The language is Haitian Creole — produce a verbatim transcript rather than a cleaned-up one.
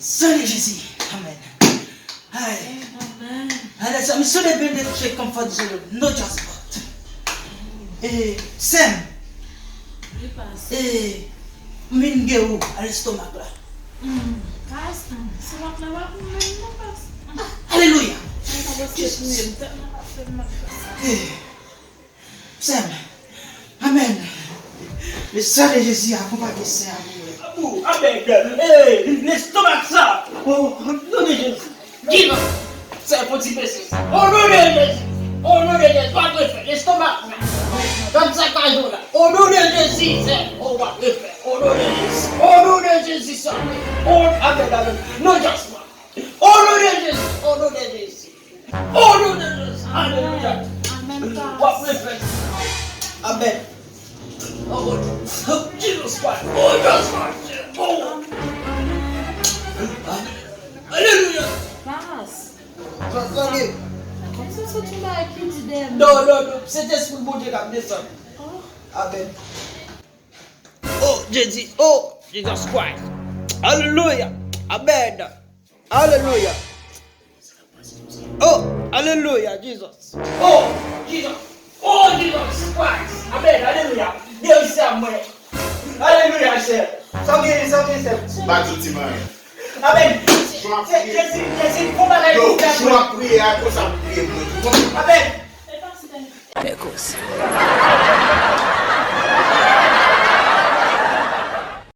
Seigneur Jésus. Amen. Ay. Amen. Alè sa, mi sou de bende che comfort zone. No transport. Eh, Sam. Li pase. Eh, min gen ou, a lestomak la. Hmm. Pas, hmm. Se wap la wap menm non pas. Alelouya. Mwen pa poste pou mwen, tèlman pa fè mal. Eh. Sèm. Amèn. Le sang de Jésus akonpaye sè a pou mwen. Pou, amèn. Eh, lestomak sa. Oh, non de Jezi. Give up. Sè, fon ti pese. O non de Jezi. O non de Jezi. W ap refè. Lestomak la. Gad sa ka jwe la. O non de Jezi, sè. O w ap refè. O non de Jezi. O non de Jezi, sè. O, amèn, amèn. Non, just one. O non de Jezi. O non de Jezi. O non de Jezi. Alelouya. Amèn, pas. W ap refè. Amèn. Oh, Jesus Christ. Oh, Jesus Christ. Oh. Alelouya. Pas. Pas, zanmi. Kòmsi se yon bagay ki di dèyè m. Non, non, non. Se Sentespri Bondye k ap desann. Oh. Amèn. Oh, Jezi. Oh, Jesus Christ. Alelouya. Amèn. Alelouya. Oh, alelouya, Jesus. Oh, Jesus. Oh, Jesus Christ. Amèn. Alelouya. Gen isi a mwen. Alelouya, sè. Sa w gen, sa w gen, sè. Bat zouti mwen. Amèn. Jan w ap priye. Jezi, Jezi, fon bagay pou sè mwen. Jan w ap priye a, konsa pou priye mwen. Amèn. Pekos.